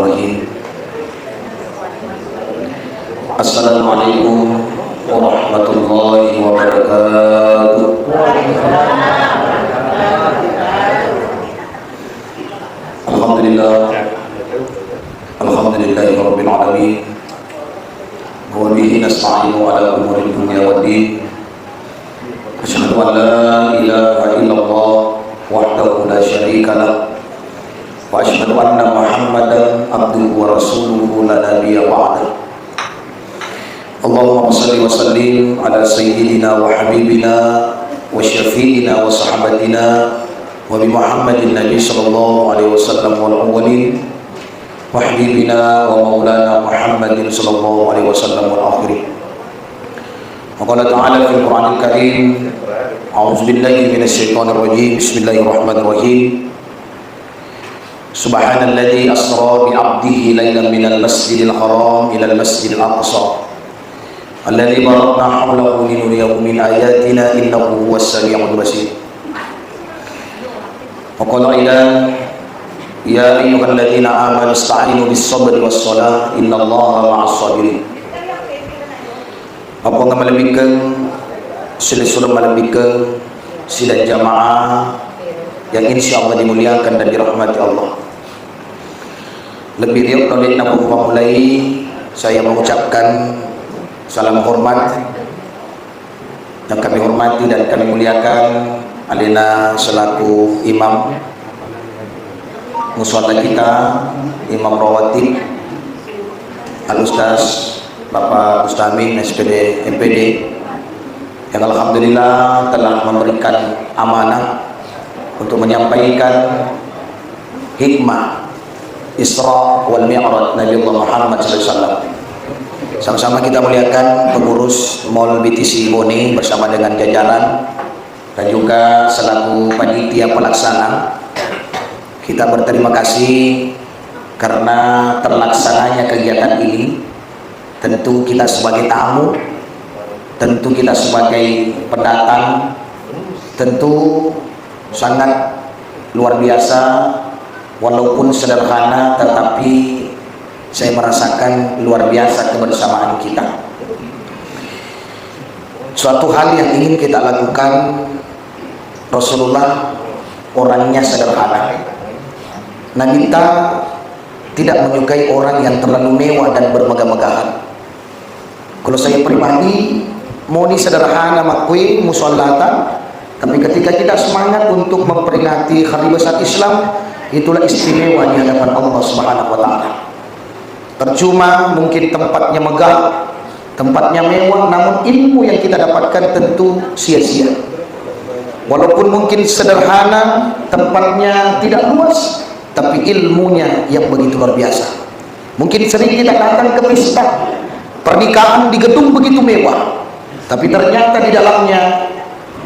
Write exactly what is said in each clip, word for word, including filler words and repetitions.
Bismillahirrahmanirrahim. Assalamualaikum warahmatullahi wabarakatuh. Alhamdulillah. Alhamdulillahirabbil alamin. Wa bihi nasta'inu ala umuri dunya waddin. Asyhadu an la ilaha illallah wahdahu la syarika lah. Wa asyhadu anna Muhammadan abduhu wa rasuluhu la nabiyya ba'dah. Allahumma shalli wa sallim ala sayyidina wa habibina wa syafi'ina wa sahabatina wa bi Muhammadin nabi sallallahu alaihi wasallam wal awwalin wa habibina wa maulana Muhammadin sallallahu alaihi wasallam wal akhirin. Wa qala ta'ala fil Qur'anil Karim, a'udzu billahi minasy syaithanir rajim. Bismillahirrahmanirrahim. Subhanalladzi asra bi 'abdihi lailan minal masjidil haram ilal masjidil aqsa alladzi barakna haulahu linuriyahu min ayatina innahu huwas sami'ul basir. Wa qala aidan, ya ayyuhalladzina amanu ista'inu bis sabri was shalah innallaha ma'as sabirin. Apa malebbikeng, silessureng malebbikeng, sidang jamaah yang insya Allah dimuliakan dan dirahmati Allah. Lebih riuk tolek nabu memulai, saya mengucapkan salam hormat yang kami hormati dan kami muliakan alena selaku imam musala kita, imam rawatib, Al Ustaz Bapak Ustamin S P D, M P D, yang alhamdulillah telah memberikan amanah untuk menyampaikan hikmah Isra wal Mi'raj Nabiullah Muhammad sallallahu alaihi wasallam. Sama-sama kita muliakan pengurus Mall B T C Bone bersama dengan jajaran dan juga selaku panitia pelaksana. Kita berterima kasih karena terlaksananya kegiatan ini. Tentu kita sebagai tamu, tentu kita sebagai pendatang, tentu sangat luar biasa, walaupun sederhana, tetapi saya merasakan luar biasa kebersamaan kita. Suatu hal yang ingin kita lakukan, Rasulullah orangnya sederhana. Nabi kita tidak menyukai orang yang terlalu mewah dan bermegah-megahan. Kalau saya pribadi, moni sederhana makkui musallata, tapi ketika kita semangat untuk memperingati hari besar Islam, itulah istimewa di hadapan Allah Subhanahu wa Ta'ala. Percuma mungkin tempatnya megah, tempatnya mewah, namun ilmu yang kita dapatkan tentu sia-sia. Walaupun mungkin sederhana, tempatnya tidak luas, tapi ilmunya yang begitu luar biasa. Mungkin sering kita datang ke pesta pernikahan di gedung begitu mewah, tapi ternyata di dalamnya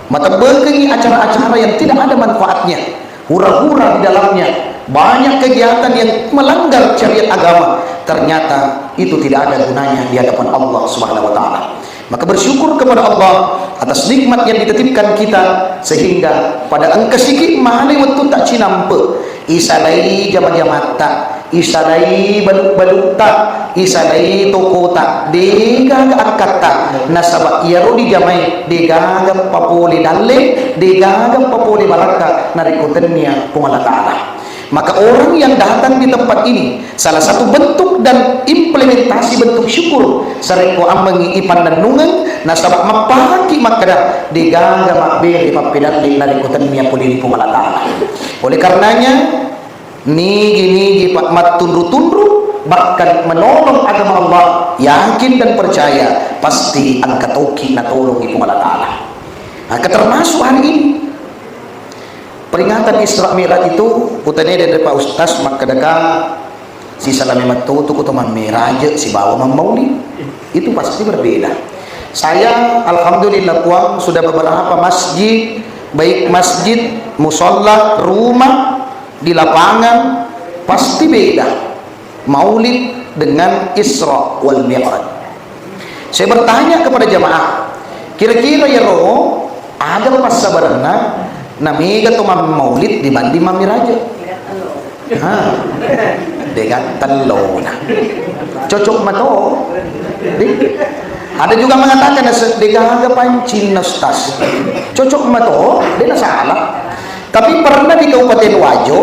matebbekengi acara-acara yang tidak ada manfaatnya, hura-hura di dalamnya, banyak kegiatan yang melanggar syariat agama, ternyata itu tidak ada gunanya di hadapan Allah Subhanahu wa Ta'ala. Maka bersyukur kepada Allah atas nikmat yang dititipkan kita, sehingga pada engka siki male wettu tak cinampe, isalai jama-jamatta, isalai balu-balutta, isalai tokota, degaga akkatta, nasaba iyaro dijamai degaga papole dalle, degaga papole barakka narekko tennia Puang Allah Ta'ala. Maka orang yang datang di tempat ini, salah satu bentuk dan implementasi bentuk syukur sarekko ammengngi ipannennungeng, nasaba mapparakki makkeda degaga mabbere pappedalle narekko tennia pole ri Puang Allah Ta'ala. Oleh karenanya, nigi-nigi pa-, mattunru-tunru, bahkan menolong agama Allah, yakin dan percaya, pasti engka toki natolongi Puang Allah Ta'ala. Maka termasuk hari ini, peringatan Isra Mi'raj itu, utanede dari Pak Ustaz, makkedaka sisalame metto tu ko to mammiraje sibawa mammaulid. Itu pasti berbeda. Saya, alhamdulillah, Puang, sudah beberapa masjid, baik masjid, musalla, rumah, di lapangan, pasti beda maulid dengan Isra wal Mi'raj. Saya bertanya kepada jamaah, kira-kira yero aga passabarenna namega to mammaulid dibanding mammiraje? Ha. Degattellona. Cocok mato. Di? Ada juga mengatakan, "Nase-, degaga pancinna, Ustaz." Cocok mato, dena salah. Tapi pernah di Kabupaten Wajo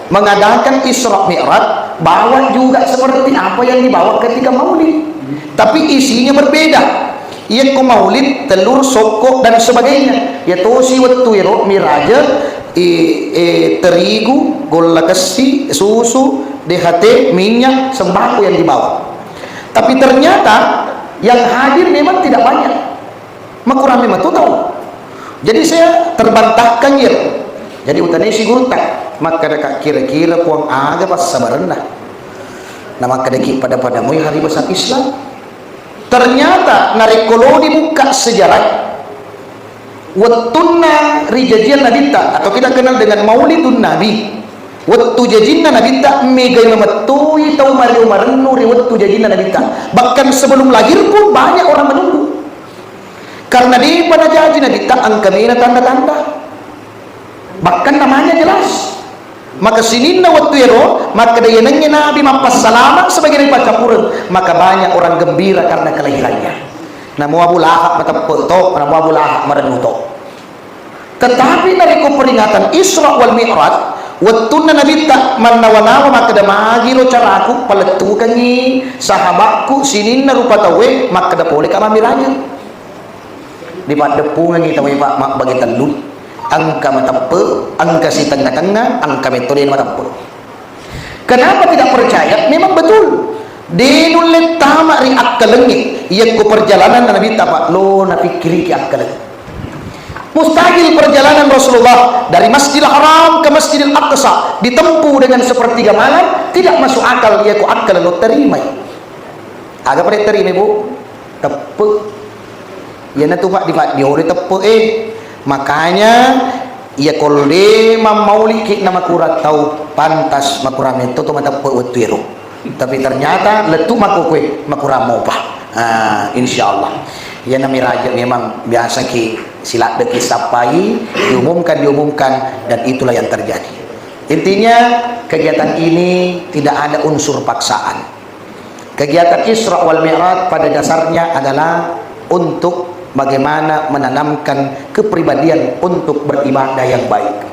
mengadakan Isra Mi'raj, bawa juga seperti apa yang dibawa ketika Maulid. Tapi isinya berbeda. Iyakko Maulid, telur, sokko, dan sebagainya. Iya tosi wettu ero miraja, eh, eh, terigu, golla kessi, susu, D H T, minyak, sembako yang dibawa. Tapi ternyata yang hadir memang tidak banyak. Makurang memang tu tahu. Jadi saya terbantahkan, ya. Jadi utanai si gurutta, makkadaka, "Kira-kira Puang aga passabarenna?" Nah, makkadaki, "Pada-pada moi hari besar Islam." Ternyata narekko lo dibukka sejarah, wettunna rijajiang Nabitta, atau kita kenal dengan Maulidun Nabi, wettu jajinna Nabitta, megai mamettui tau mario marennu ri wettu jajinna Nabitta. Bahkan sebelum lahir pun banyak orang menunggu. Karena depa najaji Nabitta, engka mena tanda-tanda. Bahkan namanya jelas. Maka sininna wettu ero, makkeda, "Iyanengnge Nabi mappassalama sebagai Nabi paccappureng," maka banyak orang gembira karena kelahirannya. Namo Abu Lahab mateppe to, namo Abu Lahab marennu to. Tetapi narekko peringatan Isra wal Mi'raj, wettunna Nabitta mannawa-nawa makkeda, "Magiro caraku palettukengngi sahabatku sininna rupa tauwe makkeda poleka mammirajeng." Dipaddeppungengngi tauwe, Pak, mabbage tellu. Engka mateppe, engka sitengnga-tengnga, engka metto de mateppe. Kenapa tidak percaya? Memang betul. De nulle tama ri akkalengnge. Iyakko perjalanan Nabitta, Pak, lo napikkiriki akkaleng. Mustahil perjalanan Rasulullah dari Masjidil Haram ke Masjidil Aqsa ditempuh dengan sepertiga malam, tidak masuk akal, iyakko akkaleng lo terimai. Aga pada terimai, Bu? Teppe. Iyanatu, Pak, di, Pak, diolo teppe, eh. Makanya, iya, ko de mammauliki na makurang tau, pantas makurang metto to mateppe wettu ero. Tapi ternyata lettu makkokkoe makurang mopa. Ah, insyaallah. Iyana miraja memang biasa ki siladdeki sappai, diumumkan, diumumkan, dan itulah yang terjadi. Intinya, kegiatan ini tidak ada unsur paksaan. Kegiatan Isra wal Mi'raj pada dasarnya adalah untuk bagaimana menanamkan kepribadian untuk beribadah yang baik.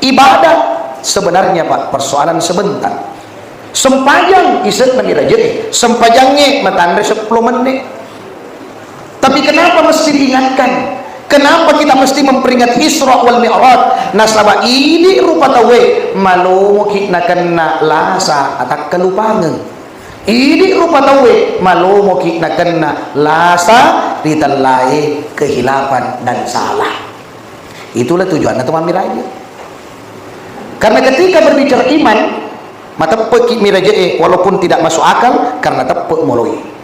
Ibadah sebenarnya, Pak, persoalan sebentar. Sempajang ise'na miraje'e, sempajangnge matanre seppulo menit. Tapi kenapa mesti diingatkan? Kenapa kita mesti memperingati Isra wal Mi'raj? Nasaba idi rupa tauwe malomoki nakenna lasa atakkalupangeng. Idi rupa tauwe malomoki nakenna lasa ritellae kehilapan dan salah. Itulah tujuanna to mammiraje. Karena ketika berbicara iman, mateppeki miraje'e walaupun tidak masuk akal karena teppe moloi.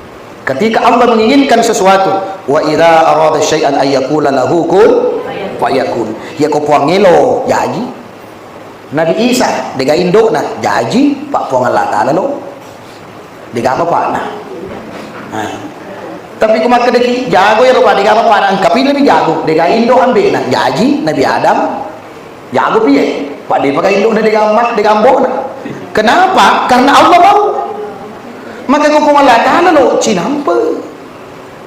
Ketika Allah menginginkan sesuatu, "Wa idza arada syai'an ayyakula lahu kun fayakun." Iyako Puang elo, jaji. Nabi Isa, dega indo'na, jaji, Pak Puang Allah Ta'ala lo. Dega bapakna. Nah. Tapi ku makkedaki, jago ero, Pak, dega bapakna, engkapi lebih jago, dega indo ambe'na, jaji, Nabi Adam, jago piye, Pak, de pakai indo'na dega mak, dega ambo'na. Kenapa? Karena Allah mau. Maka ku Puang Allah Ta'ala lo, cinampe.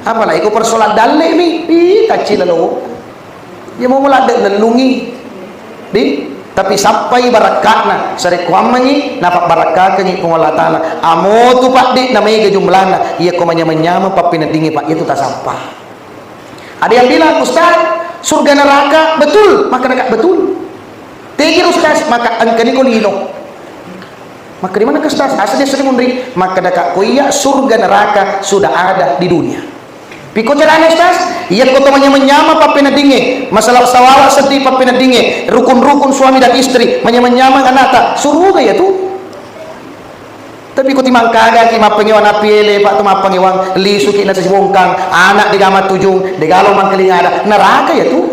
Apalagi ku persoalan dalle mi, ih, tacci lalo. Iya mau ladde lellungi. Di, tapi sappai barakka'na, sarekkuammengngi, napabbarakkakengngi Puang Allah Ta'ala. Amo tu, Pak, di, namaega jumlahna, iya ko manyameng-nyameng pappineddingnge, Pak, itu tasappa. Ada yang bilang, "Ustaz, surga neraka betul?" Maka dekat betul. Tegir, Ustaz, maka engkani ko lino. Maka di mana ke Ustaz? Asal dia sering munri. Maka dekat ko iya surga neraka sudah ada di dunia. Piko carana, Ustaz? Iya ko to manyameng-nyameng pappeneddingnge, masalah sawala seddi pappeneddingnge, rukun-rukun suami dan istri, manyameng-nyameng anakta, suruga iya tu. Tapi ko timangkaga ki mappangewang napiele, Pak, tu mappangewang, lisuki na sibongkang, anak dega matujung, dega lo mangkeling ada, neraka iya tu.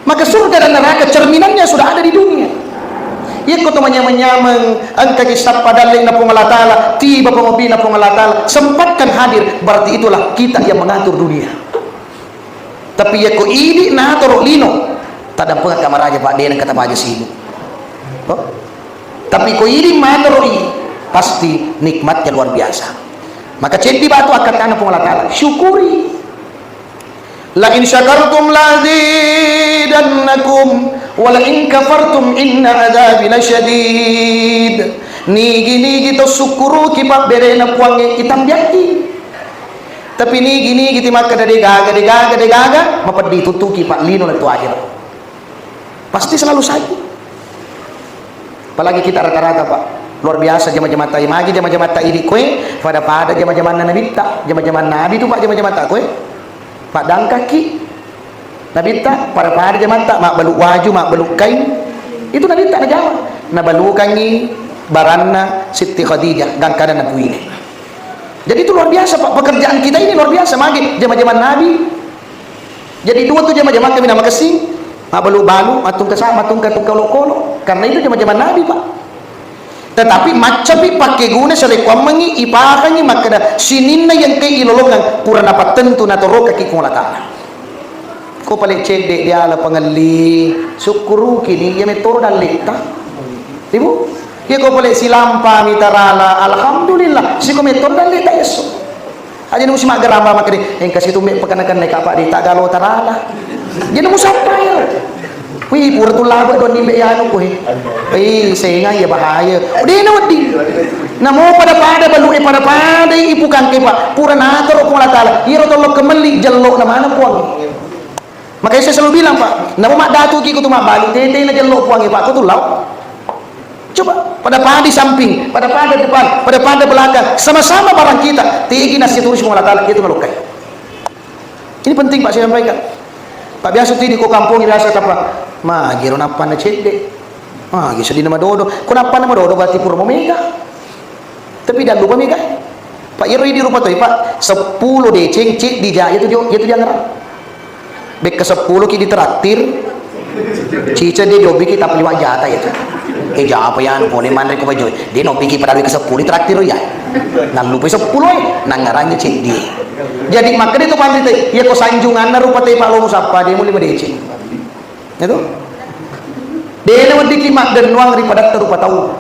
Maka surga dan neraka cerminannya sudah ada di dunia. Iya ko to manyameng-nyameng, engka ki sappa dalle'na Puang Allah Ta'ala, tiba pangopina Puang Allah Ta'ala, sempatkan hadir, berarti itulah kita yang mengatur dunia. Tapi iya ko idi natoro lino, tadampengakka maraja, Pak, de nengka tapaja sibuk. Oh? Tapi ko idi matoroi, pasti nikmatnya luar biasa. Maka ceddi batu akkattana Puang Allah Ta'ala, syukuri. La in syakartum la azidannakum wa la in kafartum inna adzabi lasyadid. Nigi-nigi to sukkuruki pabberena Puangnge, itambiakki. Tapi nigi-nigi ti makkeda degaga, degaga, degaga, mapeddi tuttuki, Pak, lino lettu akhirat. Pasti selalu sakit. Apalagi kita rata-rata, Pak. Luar biasa jama-jamatta. Magi jama-jamatta idi koe, pada-pada jama-jamanna Nabitta. Jama-jaman Nabi tu, Pak, jama-jamatta koe. Pak, dangkaki. Nabitta, pada-pada jamatta, mabbalu waju, mabbalu kain. Itu Nabitta najama. Nabalukangi baranna Siti Khadijah, gangkana napuine. Jadi itu luar biasa, Pak. Pekerjaan kita ini luar biasa. Magi jama-jaman Nabi. Jadi dua tu jama-jama kami nama kessing, mabbalu-balu, matungka sa-, matungka tungka olokolo. Karena itu jama-jama Nabi, Pak. Tetapi maccapi pakkeguna salekuammengi, ipakangi makkeda sininna yang ke ilolongang pura napattentu natorokaki Puang Allah Ta'ala. Ko pale cedde diala pangelli, sukkuruki ni, iya mettoro dalletta. Ibu, iya ko pale silampa mitarala, alhamdulillah, siko mettoro dalletta esso. Aja musi maggaramba makkeda, engka situmbe pakana-kana kapa di tagalo tarala. Jadi musappa ya. Wih, pura tu laba don nimbe ya anu kuhe. Wih, senga ya bahaya. Udah na wedding. Namo pada-pada balu e pada-pada ipukang ke, Pak. Pura nataro Puang Allah Ta'ala. Iro tollo kemelli jello na mana Puang. Makanya saya selalu bilang, Pak, napa mak datu ki kutu mak balu, tete na jello Puang, Pak, kutu lau. Coba, pada pada samping, pada pada depan, pada pada belakang, sama-sama barang kita, tegi nasi turis Puang Allah Ta'ala, itu melukai. Ini penting, Pak, saya sampaikan. Pak, biasa tu di ko kampung biasa apa? Ma, giro napa na cedde. Ma, giro sedih nama dodo. Ko napa nama dodo berarti pura mau mega. Tapi dah lupa mega. Pak, iro di rupa toi, Pak, seppulo deceng ceddi ja, itu jo, itu jangan. Bekka seppulo ki ditraktir, cica de diobiki tapi liwat jata ya tu. Eh, japa ya, anu, pole manre ko bajoi. De nobiki padahal ke seppulo ditraktir ya. Nallupai seppulo e, nangngarangnya ceddi. Jadi makkeda itu panrita, ya ko sanjunganna rupa te Pak lo musappa, de muli madeceng. Ya tu? De na weddiki maddennuang ri padatta rupa tau.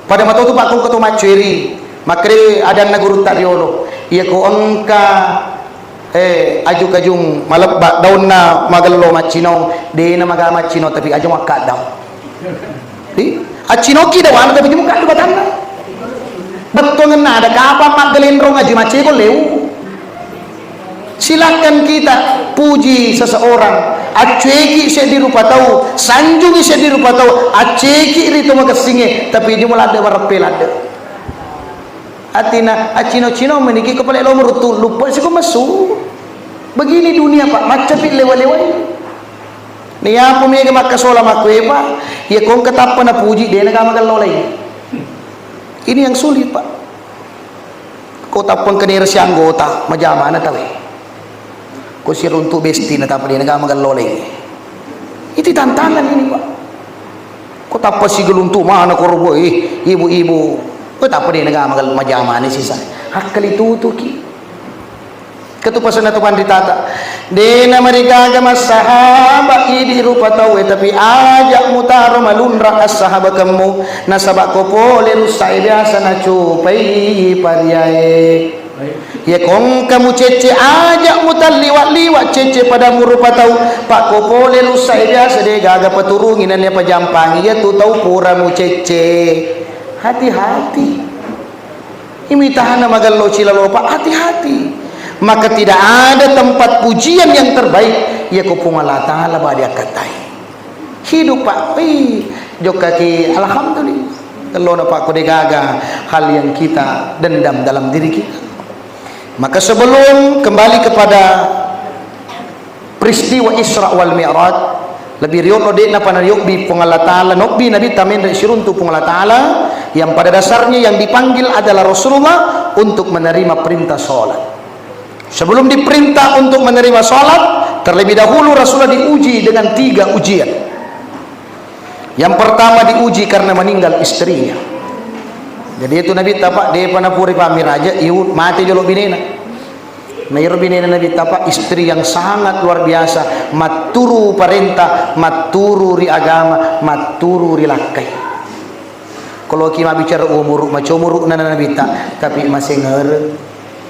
Pada matotu pakkongko to maccueri, makkeda adanna gurutta riolo, iya ko engka, eh, aju-kajung malebba daunna magello maccinong, dena maga maccinong tapi aja makkaddaung. Di, accinokki dawana tapi jumukaddu batanna. Bettuangenna ada kapang maggelenrong aju macceko leu. Silakan kita puji seseorang, accueki seddi rupa tau, sanjungi seddi rupa tau, acceki ri to makessinge, tapi jumlah ladde mareppe ladde. Atina accino-cino meniki ko pale lo meruttu luppa siko messu. Begini dunia, Pak, maccapi lewa-lewai. Niapo mega makkasola makkue, Pak, iya kongka tappa napuji, dena ga magellolai. Ini yang sulit, Pak. Ko tappang kenera si anggota, majamana tawe. Ko siruntu besti na tappa dena ga magellolai. Itu tantangan ini, Pak. Ko tappa sigeluntu mana koro, eh, ibu-ibu. Ko tappa dena ga magel-, majamana sisa. Hakkali tutuki. Ketupasenna tu panritata. Dena marigaga massahaba idi rupa tauwe, tapi aja mutaro malunra assahabakemmu. Nasaba ko pole russai biasa nacupai pariae. Iya kongka mucecce, aja mutalliwa-liwa cecce pada murupa tau. Pak ko pole russai biasa de gaga paturungi nennia pajampangi iya tu tau pura mucecce. Hati-hati. Imitahana magello cilalo, Pak, hati-hati. Maka tidak ada tempat pujian yang terbaik, iya ko Puang Allah Ta'ala badi akkatai. Hidup, Pak, wih, jokkaki, alhamdulillah. Gellona, Pak, ko degaga hal yang kita dendam dalam diri kita. Maka sebelum kembali kepada peristiwa Isra wal Mi'raj, lebih riolo de'na panayobbi Puang Allah Ta'ala, nobbi Nabi tamenre siruntu Puang Allah Ta'ala, yang pada dasarnya yang dipanggil adalah Rasulullah untuk menerima perintah sholat. Sebelum diperintah untuk menerima sholat, terlebih dahulu Rasulullah diuji dengan tiga ujian. Yang pertama diuji karena meninggal istrinya. Jadi itu Nabi tapak, dia pernah puri pamiraja, iu mati jolo binena. Na iyaro binena Nabitta, Pak, istri yang sangat luar biasa, matturu parenta, matturu ri agama, matturu ri lakkai. Kalau ki mabbicara umuru, maco umuru nana nabitta, tapi masengereng.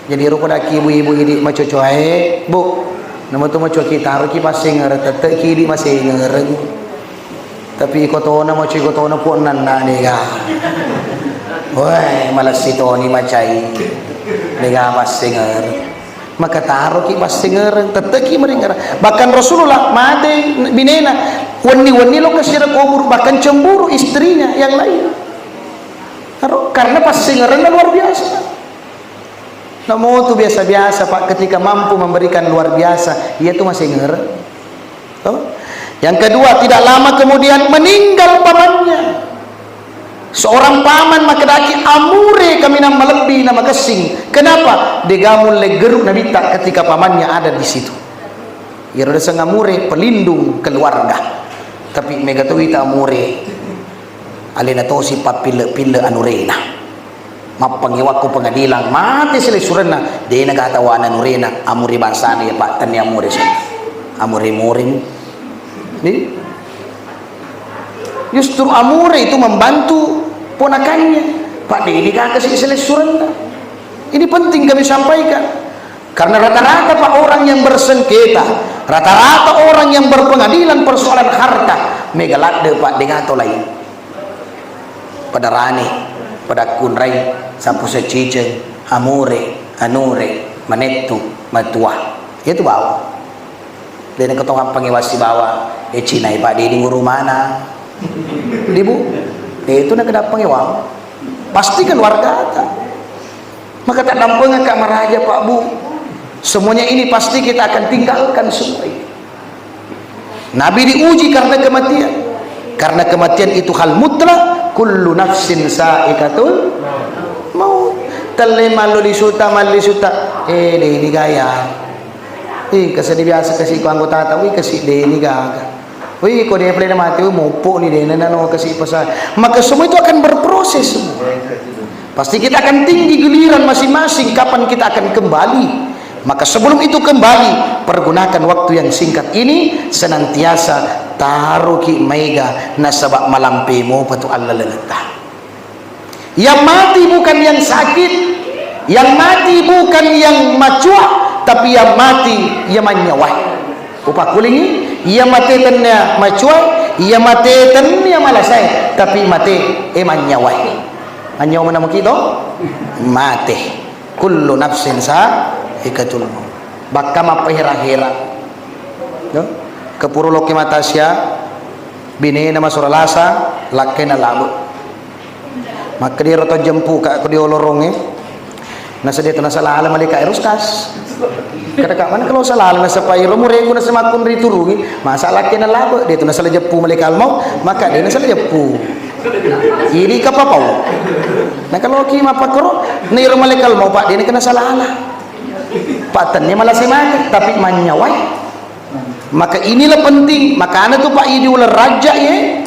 Jadi ro pada ki ibu-ibu idi macocoae, Bu. Nama tu maco ki taro ki passengereng, tette ki idi masengereng. Tapi iko tona maco iko tona pun nanna dega. Woi, malessi toni macai. Dega passengereng. Maka taroki passengereng, tetteki maringereng. Bahkan Rasulullah mate binena, wenni-wenni lo kasira kubur, bahkan cemburu istrinya yang lain. Aro, karena passengerenna luar biasa. Namo tu biasa-biasa, Pak, ketika mampu memberikan luar biasa, iya tu masengereng. Toh? Yang kedua, tidak lama kemudian meninggal pamannya. Seorang paman makkedaki, amure kaminang malebbi na makessing. Kenapa? Dega mulle geru nabitta ketika pamannya ada di situ. Iyaro naseng amure pelindung keluarga. Tapi mega to wita amure. Alena tosi pappille-pille anurena. Mappangewakko pengadilan, mate silessurenna, dena gata wana anurena, amure bangsana ya, Pak, tennia amure sen-, amure-muremu. Di? Justru amure itu membantu ponakannya. Pak, deni kaka si silessurenna. Ini penting kami sampaikan. Karena rata-rata, Pak, orang yang bersengketa, rata-rata orang yang berpengadilan persoalan harta, mega ladde, Pak, dega to lain. Pada rane, pada kunrai, sapu seciceng, amure, anure, manettu, matua. Itu bawang. Dena ketong ampangi wasi bawa, eh, Cina, eh, Pak, deni nguru mana? Di, Bu? Eh, itu nak kedapang, eh, wang. Pasti keluarga ta. Maka tak dampengka maraja, Pak, Bu. Semuanya ini pasti kita akan tinggalkan semua ini. Nabi diuji karena kematian. Karena kematian itu hal mutlak, kullu nafsin saikatul maut. Telle mallo lisuta, mallisuta. Eh, deni gaya. Ih, kasi biasa kasi ko anggotata, wih, kasi deni gaga. Wih, ko dia pernah mati, wih, mupuk ni dena nano kasi pasal. Maka semua itu akan berproses semua. Pasti kita akan tinggi giliran masing-masing kapan kita akan kembali. Maka sebelum itu kembali, pergunakan waktu yang singkat ini senantiasa taroki maega nasaba malampe mopa tu allalengetta. Yang mati bukan yang sakit, yang mati bukan yang macua, tapi yang mati yang manyawai. Upakulingi, iya mate tennia macua, iya mate tennia malasai, tapi mate e manyawai. Manyawa mana mukito? Mate. Kullu nafsin saikatul maut. Bakka mappahera-hera. No? Kepuro loke matasia, binena masura lasa, lakkena labu. Makkeda ero to jempuka ko diolorongnge. Nasedia tu nasalala malika ero, Ustaz. Kada ka mana kalau salala nasapa ero mureku nasemakkun riturungi, masa lakkena labe, dia tu nasala jeppu malika al maut, maka dia nasala jeppu. Ini kapapau. Nah, kalau ki mapakro, niro malika al maut, Pak, dia kena salala. Pak, tenne malah semati, tapi manyawai. Maka inilah penting, makana tu, Pak, di uleng Rajab, ya.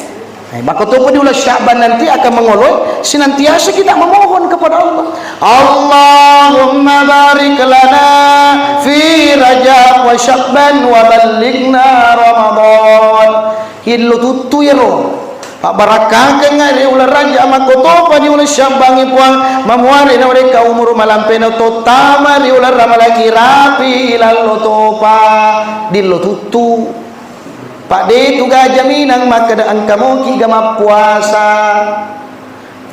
Eh, maka tu, Pak, di uleng Syaban nanti akan mengoloi, senantiasa kita memohon kepada Allah. Allahumma barik lana fi Rajab wa Sya'ban wa ballighna Ramadan. Illo tuttu iyaro. Pabbarakkakeng ri uleng Rajab, makkotopa di uleng Sya'bangnge, Puang, mamuare nawerekka umuru malampena tottama ri uleng Ramalaki rapi lallo topa dillo tuttu. Pak, de tu ga jaminang makkeda engka moki ga mappuasa.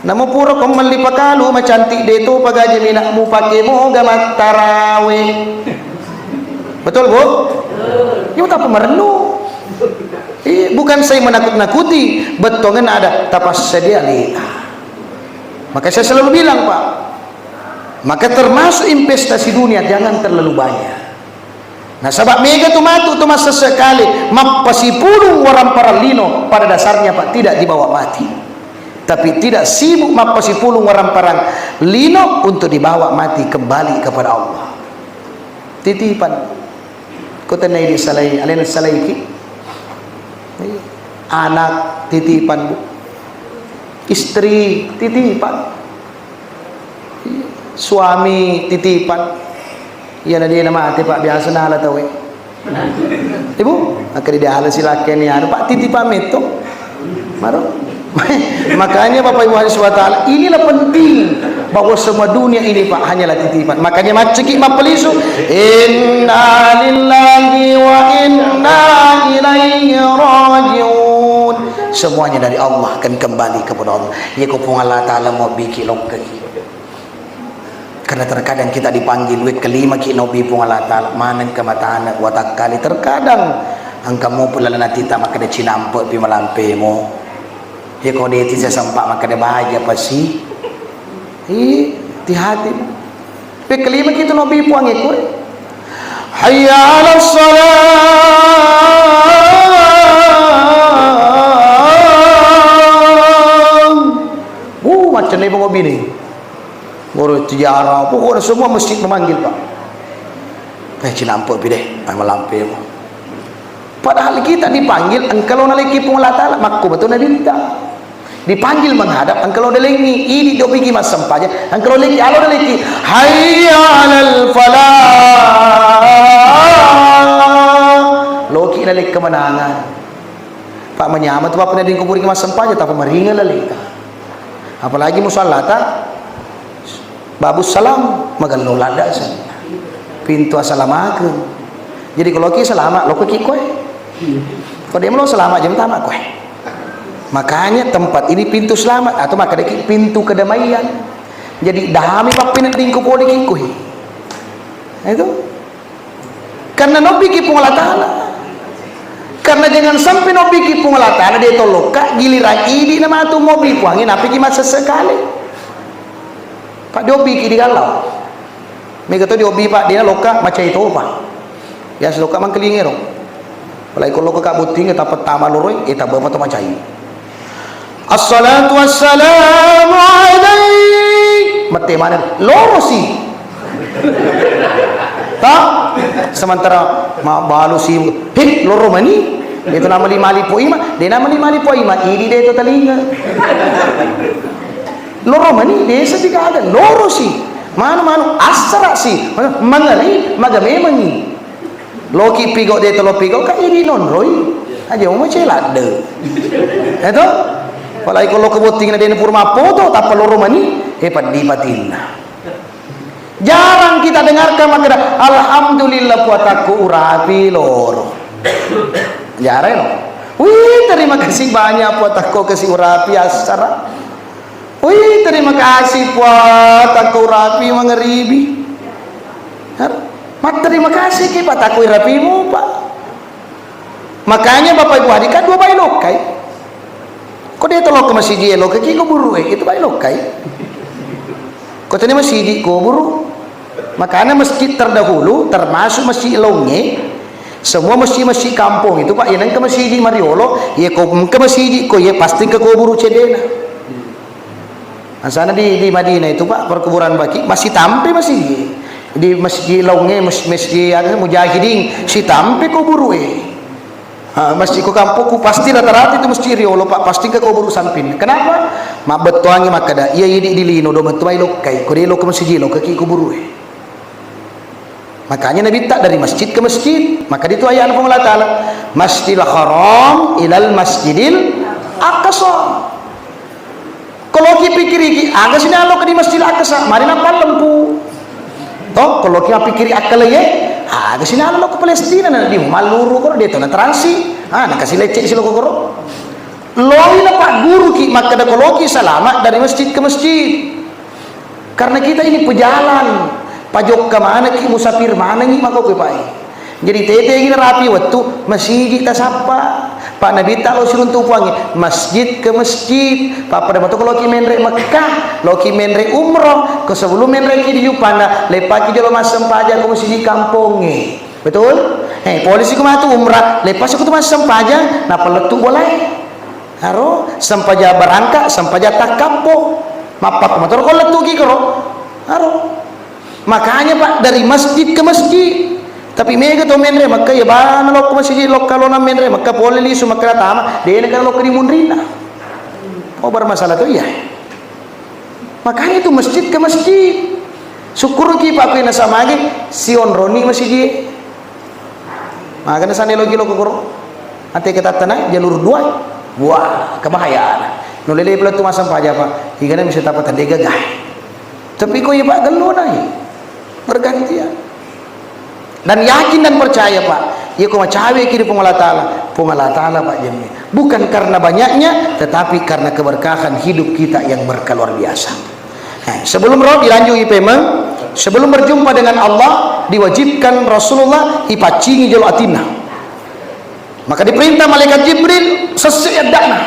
Namo pura ko melli pakalu macantik, de topa ga jaminang mupake moga mattarawe. Betul, Bu? Iya, tapi merenung. Iya, bukan saya menakut-nakuti, bettongen ada tapassedia lina. Maka saya selalu bilang, Pak, maka termasuk investasi dunia jangan terlalu banyak. Nasaba mega tu matu tu massesse kale, mappasipulung waramparang lino, pada dasarnya, Pak, tidak dibawa mati. Tapi tidak sibuk mappasipulung waramparang lino untuk dibawa mati kembali kepada Allah. Titipan. Ko tenna idi salai, alena salaiki. Anak titipan, Bu. Istri titipan. Suami titipan. Iya na dia na mate, Pak, biasa nala tauwe. Ibu, akhirnya dia ala silakkeni anu, Pak, titipan metto. Maro. Makanya Bapak Ibu hadirin subhanahu wa ta'ala, inilah penting bahwa semua dunia ini, Pak, hanyalah titipan. Makanya macciki mappalisu, "Inna lillahi wa inna ilaihi raji'un." Semuanya dari Allah, akan kembali kepada Allah. Iya ko Puang Allah Ta'ala mau biki lokkaki. Karena terkadang kita dipanggil, wekkelimaki naobbi Puang Allah Ta'ala, maneng ke matane watakkale. Terkadang engka mopo lalenna tita makkeda, "Cinampe pi malampemo." Iya ko de' tisa sempa makkeda, "Baja pasi." Ih, hati-hati. Wekkelimaki tu naobbi Puang iko. Hayya 'alas shalah. Uh, macam ni pengobi ni. Guru sejarah, pokoknya semua masjid memanggil, Pak. Eh, cinampe pi deh, ah, malampe mo. Padahal kita dipanggil, engka lo naleki Puang Allah Ta'ala, makko betul Nabitta. Dipanggil menghadap, engka lo dalengi, idi dobiki massempajang, engka lo leki, alo daleki, "Hayya 'alal falah." Loki nalek kemenangan. Pak, manyameng tu, Pak, pernah dingkuburi massempajang, tapi maringan laleta. Apalagi musallata, Babus Salam, magello ladda sen. Pintu assalamakeng. Jadi, kalau ki salama, lo ki koe. Kalau dia mau salama, jam tama koe. Makanya tempat ini pintu selamat, atau maka deki pintu kedamaian. Jadi, dami pappina dingko pole ki koe. Nah, itu. Karena naobbi ki Puang Allah Ta'ala. Karena jangan sampai naobbi ki Puang Allah Ta'ala, de' to lokka, giliran idi na matu mobi Puangnge, napi ki massesse kale. Pak, diobbiki di gallau. Mega to diobbi, Pak, de' na lokka, macai to, Pak. Biasa lokka mangkelinge ro. Apalagi ko lokka ka botting, tappa tama loroi, eh, tabba pa to macai. "Assalatu wassalamu alaik." Mette maneng, lorosi. Ta? Sementara mabbalusi, "He, loro mani." Itu namali-mali po ima, de' namali-mali po ima, idi de' to talinga. Loro mani, desa tiga ada, lorosi. Manu-manu, assarasi. Mangeri, maga memangi. Loki pigo de' tolo pigo, ka idi nonroi. Aja mau mace ladde. Eto? Apalagi kalau kebotting na de' pura mappoto, tappa loro mani, eh, peddi patinna. Jarang kita dengarkan makkeda, "Alhamdulillah, puatakku urapi loro." Jarang, no? Wih, terima kasih banyak, puatakku kasi urapi assara. Wih, terima kasih, puatakku urapi mangeribi. Har-, ma terima kasih ki, puatakku irapimu, Pak. Makanya Bapak Ibu hadir, kan dua bai lokkai. Ko de' to lokka masiji e, lokka ki kuburu e, itu bai lokkai. Ko tania masiji kuburu. Makanya masjid terdahulu termasuk masjid laongnge. Semua masjid-masjid kampung itu, Pak, iya nengka masiji mariolo, iya ko engka masiji ko iya pasti engka kuburu cedena. Asana di, di Madinah itu, Pak, perkuburan Baqi masih tampe masih. Di masjid laongnge, mas-, masjid anu, Mujahidin, sitampe kuburu e. Ha, masjid ko kampungku pasti rata-rata itu masjid riolo, Pak, pasti ke kuburu samping. Kenapa? Mabbettuangi makkeda, iya idi di lino do mettu bai lokkai, ko de' lokka masiji lokka ki kuburu e. Makanya Nabitta dari masjid ke masjid. Maka itu ayat Puang Allah Ta'ala, Masjidil Haram ilal Masjidil Aqsa. Kalau ki pikiriki, aga sini alo ke di Masjidil Aqsa, mari napallempu. Toh, kalau ki pikiri akal ye, aga sini alo ke Palestina, na di malluru koro, de' to na transi. Ah, na kasi lecce si loko koro. Loi na pagguru ki, makkeda kalau ki salama dari masjid ke masjid. Karena kita ini pejalan, pajokka manekki, musafir manengi mako koe, Pak. Jadi, tetegi narapi wettu, masiji tasappa. Pak, Nabitta lo siruntu Puangnge, masjid ke masjid. Pappada mato ko loki menre Mekkah, loki menre umroh, ko sebelum menre ki di Juppanda, leppaki jolo massempajang ko masiji kampongnge. Betul? Eh, polisi ko matu umrah, leppasi ko tu massempajang, nappa lettu bolae. Aro, sempajang barangka, sempajang takkappo. Mappakko motoro ko lettuki koro. Aro. Makanya, Pak, dari masjid ke masjid. Tapi mega to menre Mekkah, ya bana lokko masjid, lokka lona menre Mekkah, pole lisu Mekkah tama, dena kan lokko di munrinna. Oh, bermasalah to iya. Makanya itu masjid ke masjid. Syukuruki, Pak, kui nasamage, sionroni masjid. Magana sane loki loko koro. Ate ketattana jalur dua. Wah, kebahayaan. Nulle lepe lettu massempajang, Pak. Igana bisa tapa tadde gaga. Tapi ko iya, Pak, gellona i. Bergantian. Dan yakin dan percaya, Pak, iya ko macaweki ri Puang Allah Taala, Puang Allah Taala, Pak, jamme. Bukan karena banyaknya, tetapi karena keberkahan hidup kita yang berkah luar biasa. Nah, sebelum ro dilanjut i pemeng, sebelum berjumpa dengan Allah, diwajibkan Rasulullah ipaccingi jolo atinna. Maka diperintah malaikat Jibril sessi adda'na.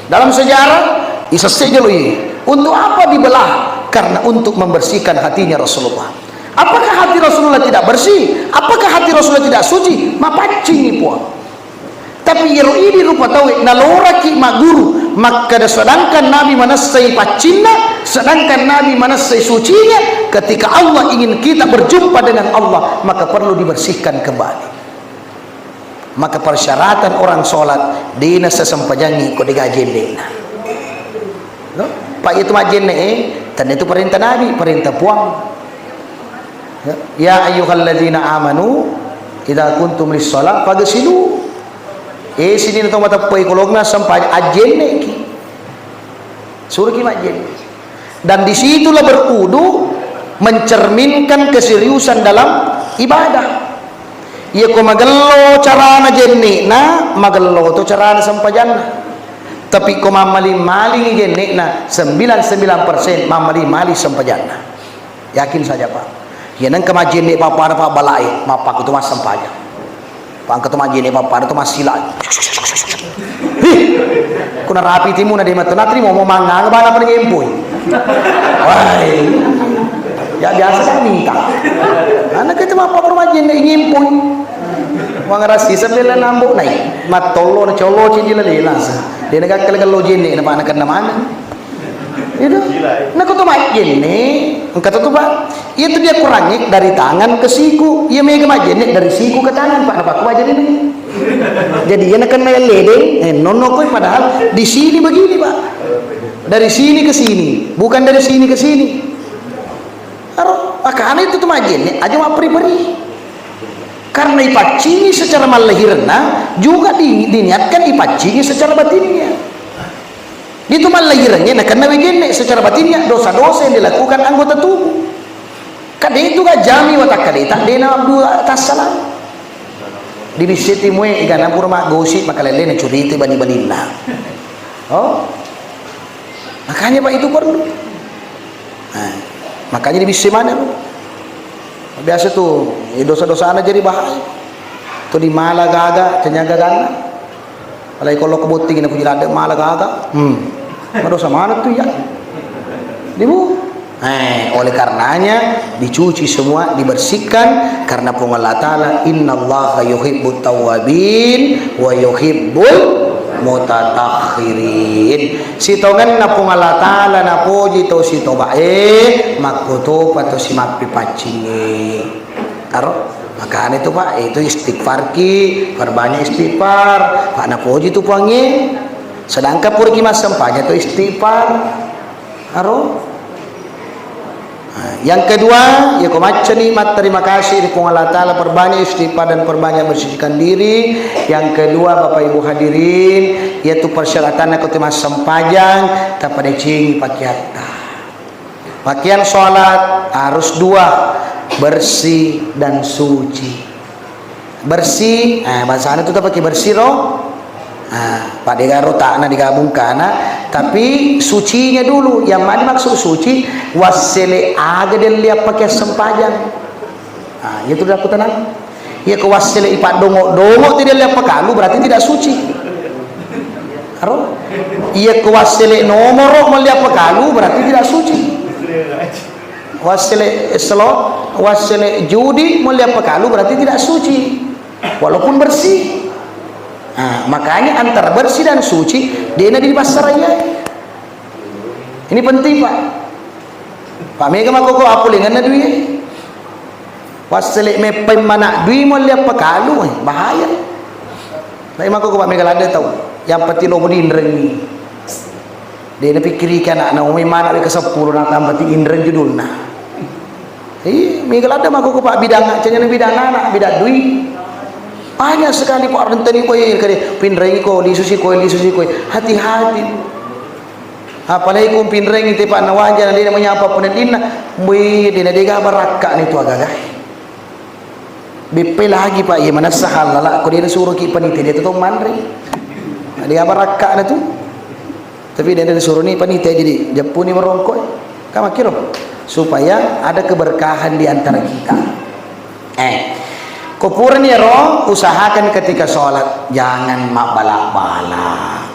Dalam sejarah, isessi jolo i. Untuk apa dibelah? Karena untuk membersihkan hatinya Rasulullah. Apakah hati Rasulullah tidak bersih? Apakah hati Rasulullah tidak suci? Mapaccingi, Puang. Tapi iyaro idi rupa tauwe naloraki magguru, makkeda, sedangkan Nabi manessai paccinna, sedangkan Nabi manessai sucinya, ketika Allah ingin kita berjumpa dengan Allah, maka perlu dibersihkan kembali. Maka persyaratan orang sholat, dena sesempajangi ko dega jennena. No? Pak, itu majjenne, eh, tenna itu perintah Nabi, perintah Puang. Ya, ya ayyuhalladzina amanu idza kuntum lis-shalah faghsilu. Eh, sininna to mateppai kolokna sempaj ajjenneki. Suruki majjenne. Dan disitulah berwudu mencerminkan keseriusan dalam ibadah. Iya ko magello carana jenne'na, magello to carana sempajanna. Tapi ko mammaling-malingi jenne'na, sembilan sembilan persen mammaling-maling sempajanna. Yakin saja, Pak. Iya nengka majjenne pappada, Pak, balae, mappakkutu massempajang. Pangka to majjenne pappada to massila. Hih, kuna rapi timu na de matto natri mau mangang bana pada ngempoi. Wai. Ya biasa kan minta. Anak itu apa rumah jenne ngempoi. Wang rasi sebelum nambo nai. Mattollo na colo cili lale nasa. Dia negak kele kelo jenne na mana kena mana. Itu. Nah, kau tuh majjenne, engka tuh, Pak. Iya tuh dia kurangi dari tangan ke siku. Iya mega majjenne dari siku ke tangan, Pak. Apa aku ajarin ini? Jadi iya nakenna ledeng, eh, nonno koi padahal di sini begini, Pak. Dari sini ke sini, bukan dari sini ke sini. Aro, makanya itu tuh majjenne, aja mapperi-peri. Karena ipaccingi secara mallahirna juga di-, diniatkan ipaccingi secara batinnya. Itu mallahirengnge nakenna wejenne secara batinnya dosa-dosa yang dilakukan anggota tubuh. Kade itu gak jami watakkaleta dena abdu tassalang. Dibisseti mue igana pura maggosi makalelle na curita bani-baninna. Oh. Makanya, Pak, itu perlu. Nah, makanya dibissai mana lu. Biasa tuh, eh, dosa-dosana jadi bahaya. Tuh di mala gaga, tanya gaganna. Alai kalau kebotting ini puji ladde mala gaga. Hmm. Madosa mana tuh ya? Dibu. Eh, oleh karenanya dicuci semua, dibersihkan karena Puang Allah Taala, "Innallaha yuhibbut tawwabin wa yuhibbul mutatahhirin." Sitongenna Puang Allah Taala napoji to sitobae, makkutopa to simappi paccingi. Aro, makanya itu, Pak, itu istighfar ki, perbanyak istighfar, Pak, napoji tu Puangnge. Sedangkan puraki massempajang tu istighfar. Aro. Nah, yang kedua, ya ko maccani matterima kasih di Puang Allah Taala, perbanyak istighfar dan perbanyak mensucikan diri. Yang kedua, Bapak Ibu hadirin, yaitu persyaratan ko tu massempajang, tapadecengi pakeatta. Pakaian sholat harus dua, bersih dan suci. Bersih, eh, bahasana tu tapake bersih ro. Ah, pada garo takna digabung kana, tapi sucinya dulu. Yang mana dimaksud suci? Wassele aga delle pakaian sempajang. Ah, itu dah aku tenang. Iya ko wassele ipaddongo-dongo tidak lihat pekalu berarti tidak suci. Aro? Iya ko wassele nomoro melihat pekalu berarti tidak suci. Wassele slot, wassele judi melihat pekalu berarti tidak suci. Walaupun bersih. Nah, makanya antara bersih dan suci dena dipassarayai. Ini penting, Pak. Pak mega makkoko appulengenna dui. Wassele meppai mana dui mo liappa kalu, eh, bahaya. Tapi makkoko Pak mega ladde tau. Yang penting lo dinrengi. Dia napikkiri ke anak na umai mana ke sepuluh na tambah ti inreng judulna. Ih, mega ladde makkoko Pak bidang, canya bidang anak, bidang dui. Banyak sekali Pak renteni koi kade pinrengi ko lisu si koi lisu si koi. Hati-hati. Apalagi ku pinrengngi te, Pak, na waja na de' na manyapa peneddinna, mui de' na, de' gaga barakka' ni tu agaga. Beppe lagi, Pak, iya manessa hallala, ko de' na suroki panitia, de' tu to manre. Na de' gaga barakka' na tu. Tapi de' na disuroni panitia, jadi jeppuni marongko. Kan makkiro. Supaya ada keberkahan di antara kita. Eh, ko purani ero, usahakan ketika sholat, jangan mabbala-bala.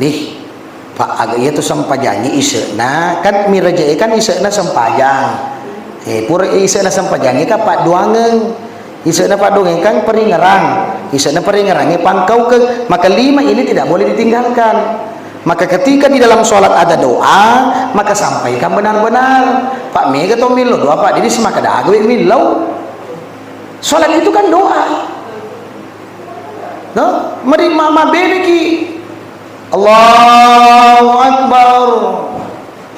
Nih, Pak, aga iya tu sempajangngi ise'na, kan mirajae kan ise'na sempajang. Eh, pura ise'na sempajangngi kan padduangeng. Ise'na padduangeng kan peringerang. Ise'na peringerangnge pangkaukeng. Maka lima ini tidak boleh ditinggalkan. Maka ketika di dalam sholat ada doa, maka sampaikan benar-benar. Pak, mega to millau doa, Pak, jadi semakada aga we millau. Sholat itu kan doa. No? Mari ma-, mabeleki. Allahu Akbar.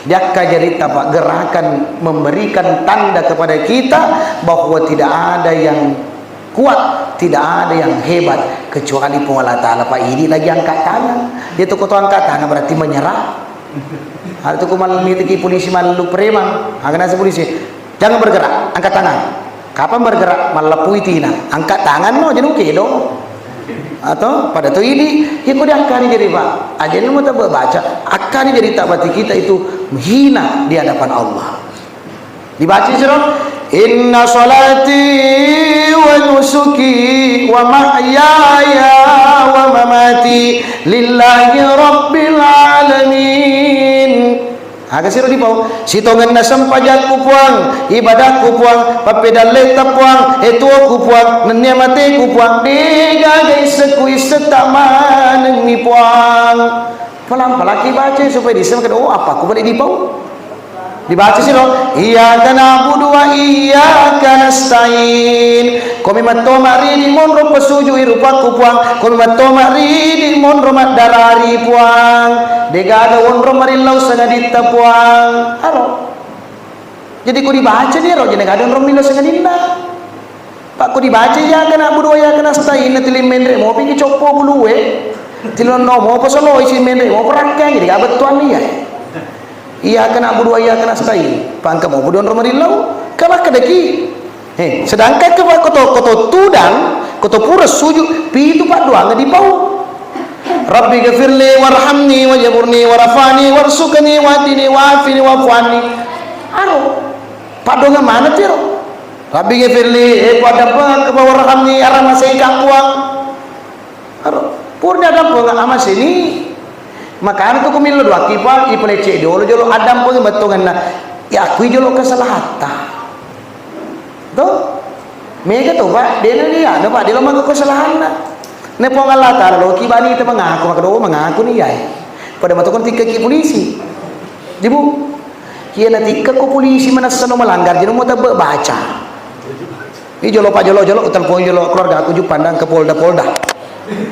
Diakka jaritta, Pak, gerakan memberikan tanda kepada kita bahwa tidak ada yang kuat, tidak ada yang hebat kecuali Puang Allah Ta'ala, Pak. Idi lagi angkat tangan. Dia tu koto angkat tangan berarti menyerah. Ada tu ko mal-, mitiki polisi mallu preman. Aga nasi polisi, "Jangan bergerak, angkat tangan." Kapan bergerak? Malleppui tina. Angkat tangan no, jadi oke do. Atau pada tu idi, ya ko diakkani jadi, Pak. Aja ni mau tebak baca. Akkani jadi tak berarti kita itu hina di hadapan Allah. Dibaca siro, "Inna salati wa nusuki wa mahyaya wa mamati lillahi rabbil alamin." Aga siro dipau, "Sitongenna sempajakku Puang, ibadahku Puang, pappedalletta Puang, etuoku Puang, nennia mateku Puang, degaga issekku issetta manengmi Puang." Pelang-pelang ki baca supaya disseng kada, oh, apa aku balik dipau. Dibaca siro, "Iyyaka na'budu wa iyyaka nasta'in." Komi matto maridi monro pasujui rupakku Puang, komi matto maridi monro maddarari Puang. Degaga onro marillau sangaditta Puang. Aro. Jadi ko dibaca ni aro, jadi gaga onro millau sangadinna. Pak, ko dibaca iyyaka na'budu wa iyyaka nasta'in, natiling menre mopi ki coppo bulue. Tilonno mo pasoloi si menre mo perakkangi, degaga bettuanna iya. Iyyaka na'budu wa iyyaka nasta'in. Pangka mo budonro marillau. Ka makkedaki. Eh, sedangkan ke koto, koto tudang, koto pura sujud, pitu paddoangnge dipau. Rabbi ghafirli warhamni wajburni warfa'ni warzuqni wahdini wa'afini wa'fu anni. Aro. Paddoangnge mana tiro? Rabbi ghafirli, eh, paddampengakka warhamni, aramaseka Puang. Aro, purani addampengeng amaseni. Makana tu ko millau doakki, Pak, ipalecce jolo, jolo addampengeng bettuanna. Iakui jolo kesalahatta. To? Mega to, Pak, de'na dia, no, Pak, de'na maka kesalahanna. Ne Puang Allah Ta'ala, lo ki bani te mengaku, maka do mengaku ni, ya. Pada matu kon tikkaki polisi. Dibu, iya na tikkako polisi manessa no melanggar, jadi mau tebak baca. Ini jolo, Pak, jolo, jolo, telepon jolo keluarga aku, ju pandang ke Polda, Polda.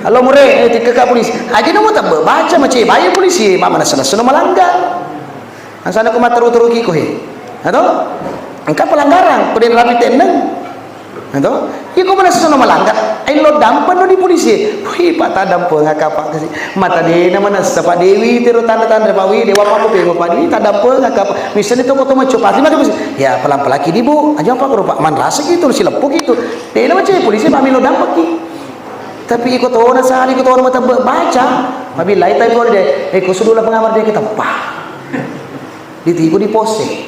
Halo, Mure, eh, tikkaka polisi. Aja namo tebbe baca, mace bayi polisi, ma manessa-nessa no melanggar. Asana ko matteru-teru ki ko he. Atau? Engka pelanggaran, ko den rapi tenneng. Atau? Iko manessa no melanggar, ai lo dampeng no di polisi. Wih, Pak, tadampeng aka, Pak, kasi. Mata dena manessa, Pak, dewi tiro tanda-tanda, Pak, wih, dewa, Pak, ko pengo, Pak, dewi tadampeng aka, Pak. Misalnya toko to maco, pasti maka polisi. Ya, pelan-pelan ki di, Bu. Aja, Pak, ko, Pak, manrasa gitu, sileppo gitu. Dena macai polisi, Pak, milo dampeng ki. Tapi iko tona sali, iko tona matebbe baca. Mabillai tai pole de, eh, ko sudu la pengamar de keteppa. Ditiku di pose.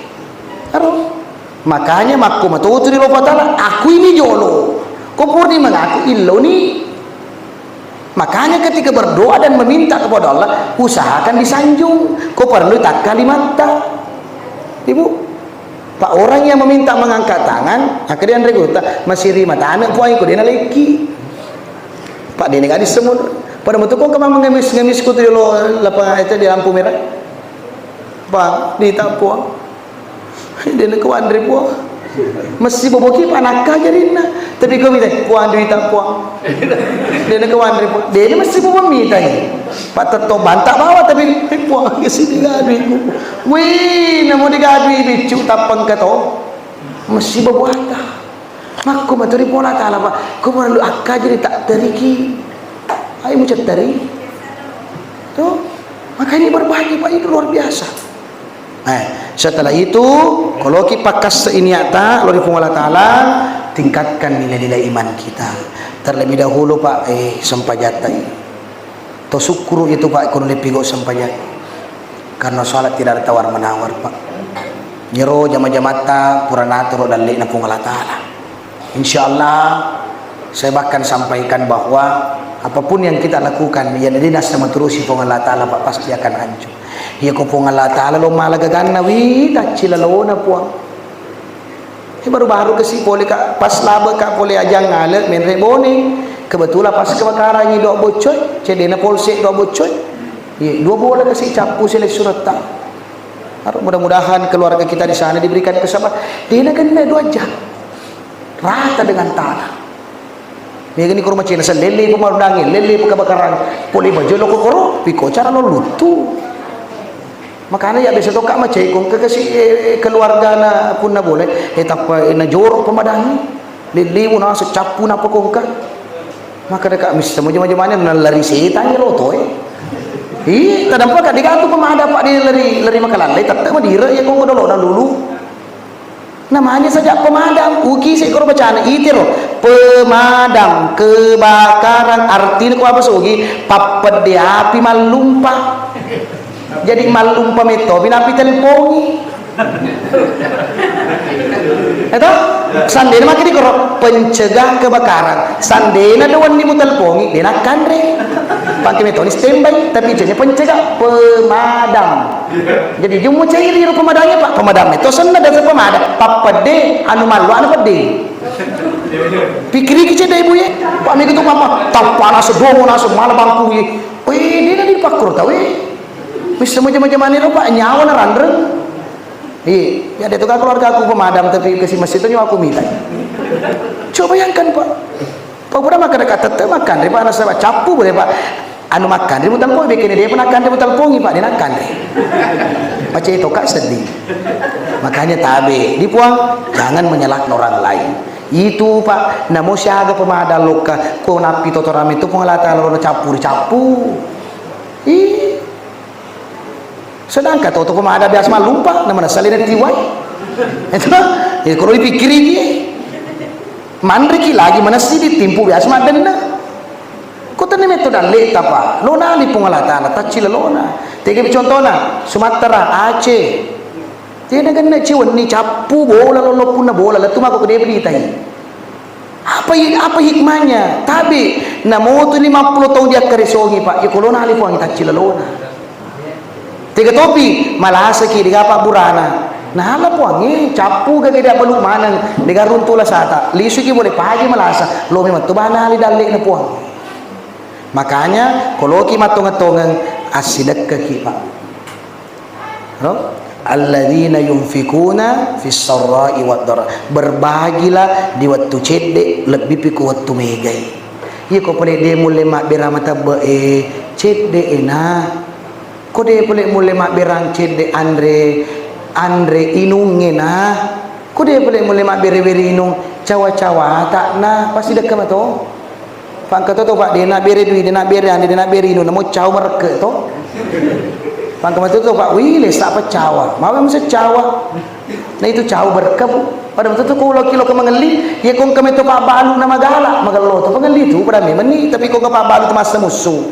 Aro. Makanya makko matotu di Allahu Ta'ala, aku ini jolo. Ko purni mengaku illoni. Makanya ketika berdoa dan meminta kepada Allah, usahakan disanjung. Ko perlu tak kalimatta. Ibu, Pak, orang yang meminta mengangkat tangan, akhirnya Andre Gota, masih rima tanah, Puang, iko dena leki. Pak, dena gadis semut. Pada metu ko kemang mengemis-ngemis kutu di lo, lapa, itu di lampu merah. Pak, di tak, Puang. Dena ke wanre, Puang. Messi boboki panakka jarinna. Tapi ko mita, Puang, duita, Puang. Dena ke wanre, Puang. Dena messi bobo mita. Pak, tetto banta bawa, tapi, eh, Puang, ke sini gak duiku. Wih, namo digadui biccu tappang ke to. Messi bobo ata. Makko maturi pola tala, Pak. Ko perlu akka jadi tak teriki. Ayo mucat teri. Tuh. Makanya berbagi, Pak, itu luar biasa. Eh, setelah itu, koloki pakkasse iniata lao ri Puang Allah Ta'ala, tingkatkan nilai-nilai iman kita. Terlebih dahulu, Pak, eh, sempajatta ini. To sukkuru itu, Pak, kono lepigo sempajang. Karena salat tidak ada tawar menawar, Pak. Nyero jama-jamatta pura natoro dalle'na Puang Allah Ta'ala. Insya Allah, saya bahkan sampaikan bahwa apapun yang kita lakukan, yang dinas sama terusi Puang Allah Ta'ala, Pak, pasti akan hancur. Iya ko Puang Allah Ta'ala lo mala gaganna, wi, taccilalona Puang. Eh, baru-baru kasi pole ka, pas labe ka pole ajang ale menre Bone. Kebetulan pas kebakaran ini dua boccoy, cedena polsek dua boccoy. Iya, dua bola kasi cappu sele suretta. Mudah-mudahan keluarga kita di sana diberikan kesabaran. Dena kena dua jam. Rata dengan tanah. Megani koro macena, lele pemadangi, lele kebakaran. Pole bajo lo kokoro, piko cara lo lutu. Makanya ya biasa toka macai kongka kasi, eh, keluarga na punna boleh, eh, tappa, eh, na jorok pemadangi. Lele mu nasu cappu na pekongka. Maka deka mista mo jama-jamane na lari setan ya lo toe. Ih, tadampa ka digatu pemadam, Pak, di lari, lari makalalle, tette madire ya kongka dolo na dulu. Namanya saja pemadam, uki se koro bacana itiro. Pemadam kebakaran artinya ko apa sogi? Pappedde api mallumpa. Jadi mallumpa metto, binapi telpongi. Itu sandena maki di koro pencegah kebakaran. Sandena doang ni mutelpongi, dena kanre. Pakai metoni standby, tapi jenisnya pencegah, pemadam. Jadi, jummo cairi ro pemadamnya, Pak. Pemadam itu senna dasar pemadam. Pappedde, anu mallo, anu pedde. Pikiriki cedde ibu ye. Pak, mega tu mama, tappana sedongo nasu, mala bangku ye. Weh, dia nanti pakur tau ye. Mesti macam-macam ro, Pak, nyawa na ranreng. Iya, ya, dia tu kan keluarga aku pemadam, tapi kasih masih tu nyawa aku minta. Coba bayangkan, Pak. Pau pura makkeda ka tette makkanre, Pak, nasaba cappu boleh, Pak. Anu makkanre mutalpongi, bekkene de' pernah kanre mutalpongi, Pak, de' nakkanre. Macetoka seddi. Makanya tabe, di Puang, jangan menyalahkan orang lain. Itu, Pak, namo siaga pemadam lokka, ko nappi totorame tu Puang Allah Ta'ala lo cappu ri cappu. Ih. Sedangkan toto pemada biasa mallumpa, na manessa lena tiwai. Itu, ya, kalau dipikkiri dia. Manreki lagi manessa ditimpu biasa maddenna. Ko tenne metto dalle tapa, lo nali Puang Allah Ta'ala, tacci lelona. Tege contona, Sumatera, Aceh. Tena genna ciwenni cappu bola, lollo punna bola, lettu mako kede beritai. Apa hi-, apa hikmahnya? Tabe, namotu lima puluh tahun diakkaresongi, Pak. Ya, kolona ali Puang tacci lelona. Tega topi, malasaki, dega apa burana. Nala Puang, eh, cappu gage dia balu maneng, dega runtu lasata. Lisuki boleh paji malasa, lo memang tu bana ali dalle na Puang. Makanya, koloki mattongeng-tongeng, assidekkaki, Pak. No? Alladzina yunfikuna fis sarra'i wad dharra. Berbagilah di wettu cedde, lebbi pi ku wettu megai. Iya ko pole de mulle mabbera matebbe e, cedde e na. Ko de pole mulle mabberang cedde anre, anre inungnge na. Ko de pole mulle mabbere-bere inung cawa-cawata na, pasti dekke mato. Pangka to, to, Pak, de' nabbere dui, de' nabbere ande, de' nabbere inu, namo cau merekke to. Pangka matu to, Pak, wih, lesa apa cawa? Mawe mese cawa. Nah, itu cau berke, Bu. Pada matu to, ko lo kilo ke mengelli, ya kong kami to Pak Balu nama gala, magello to pengelli tu, pada memang ni, tapi kong ke Pak Balu tu masa musuh.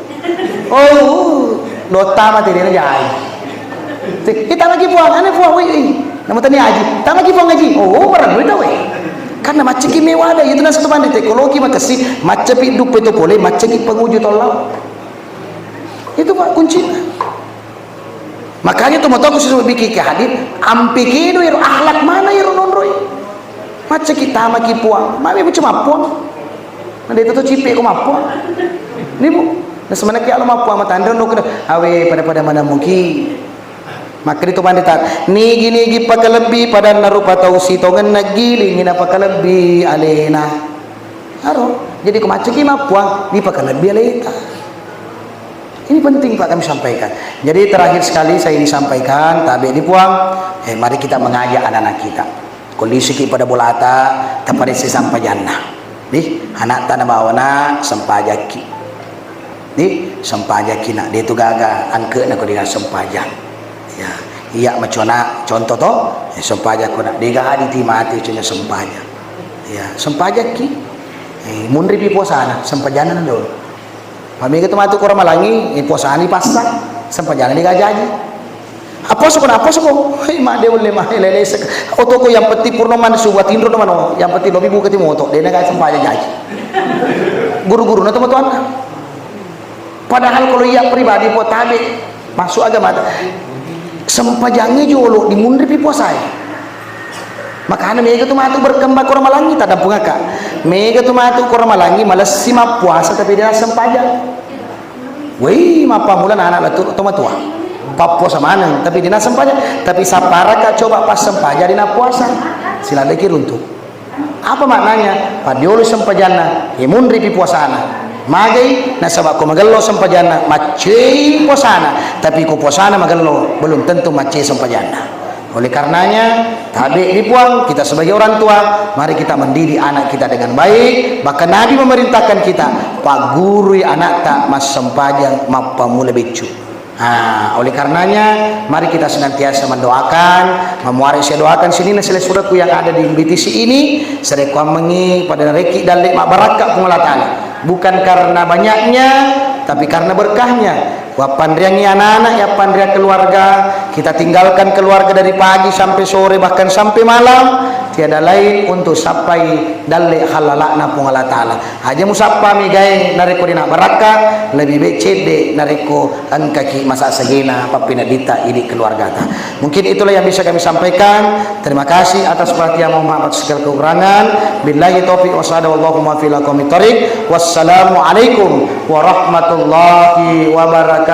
Oh, dota mati dia jai. Te, kita lagi Puang, ane Puang, wih, wih. Nama tani haji, tama ki Puang haji. Oh, barang duit we. Karena maccaki mewada, itu nasa tu pandai teknologi makasih, maccapi duppe tu pole, maccaki penguju tollau. Itu, Pak, kuncinya. Makanya tu motoku susu biki ke hadir, ampe kedo iro akhlak mana iro nonroi. Maccaki tama ki Puang, mami cuma Puang. Nade itu tu cipe ko mappuang. Ni, Bu. Nasemanaki Allah mappuang matanre no kena. Awe pada-pada mana muki. Makkeda to pandita, nigi-nigi pakalebbi padanna rupa tau sitongenna gilingi napakalebbi alena. Aro, jadi ko maccaki mappuang, dipakalebbi aleta. Ini penting, Pak, kami sampaikan. Jadi terakhir sekali saya ingin sampaikan, tabe ni Puang, eh, mari kita mengajak anak-anak kita. Ko lisiki pada bolata, taparesse sampajanna. Di, anakta na bawana sempajakki. Di, sempajakki nak, de tu gaga angke na ko dega sempajang. Ya, iya macona contoh to, eh, sempajang ko nak, dega haditi mati cuma sempajang. Ya, sempajakki. Eh, munri pi puasana, sempajana dulu. Pamega tu matu ko Ramalangi, eh, puasani passa, sempajana dega jaji. Apposo ko, apposo ko. Hei, ma de ulle ma, lele sek. Oto ko yang penting purno man subuh tinro no mano, yang penting lobi buka ti moto, de na ga sempajang jaji. Guru-guru na teman-teman. Padahal kalau iya pribadi po tabe masuk agama ta. Sempajangi jolo di munri pi puasai. Makana mega tu matu berkembang ko Ramalangi tadampungaka. Mega tu matu ko Ramalangi malessi mappuasa tapi de na sempajang. Wei, mappammula anak latu to matua. Pappuasa maneng tapi de na sempajang. Tapi sapparaka coba pas sempajang de na puasa. Silaleki runtu. Apa maknanya? Padiolo sempajanna, eh, munri pi puasana. Magai, nasaba ko magello sempajanna, maccei puasana. Tapi ko puasana magello, belum tentu maccei sempajanna. Oleh karenanya, tabe di Puang, kita sebagai orang tua, mari kita mendidik anak kita dengan baik. Bahkan Nabi memerintahkan kita, paggurui anakta massempajang mappammula beccu. Ah, oleh karenanya, mari kita senantiasa mendoakan, memuari saya doakan sini nasi suratku yang ada di B T C ini, sarekkuammengi pada nareki dalle mabbarakka Puang Allah Ta'ala. Bukan karena banyaknya, tapi karena berkahnya. Wappanriangi anak-anak, yappanriang keluarga, kita tinggalkan keluarga dari pagi sampai sore, bahkan sampai malam, tiada lain untuk sappai dalle halalakna Puang Allah Ta'ala. Aja musappa megae narekko dena barakka, lebih baik cedde narekko engkaki masa segena pappinedditta idi keluargata. Mungkin itulah yang bisa kami sampaikan. Terima kasih atas perhatian, mohon maaf atas segala kekurangan. Billahi taufiq wa sa'ada, wallahu muwaffiq ila aqwamit thariq. Wassalamualaikum warahmatullahi wabarakatuh.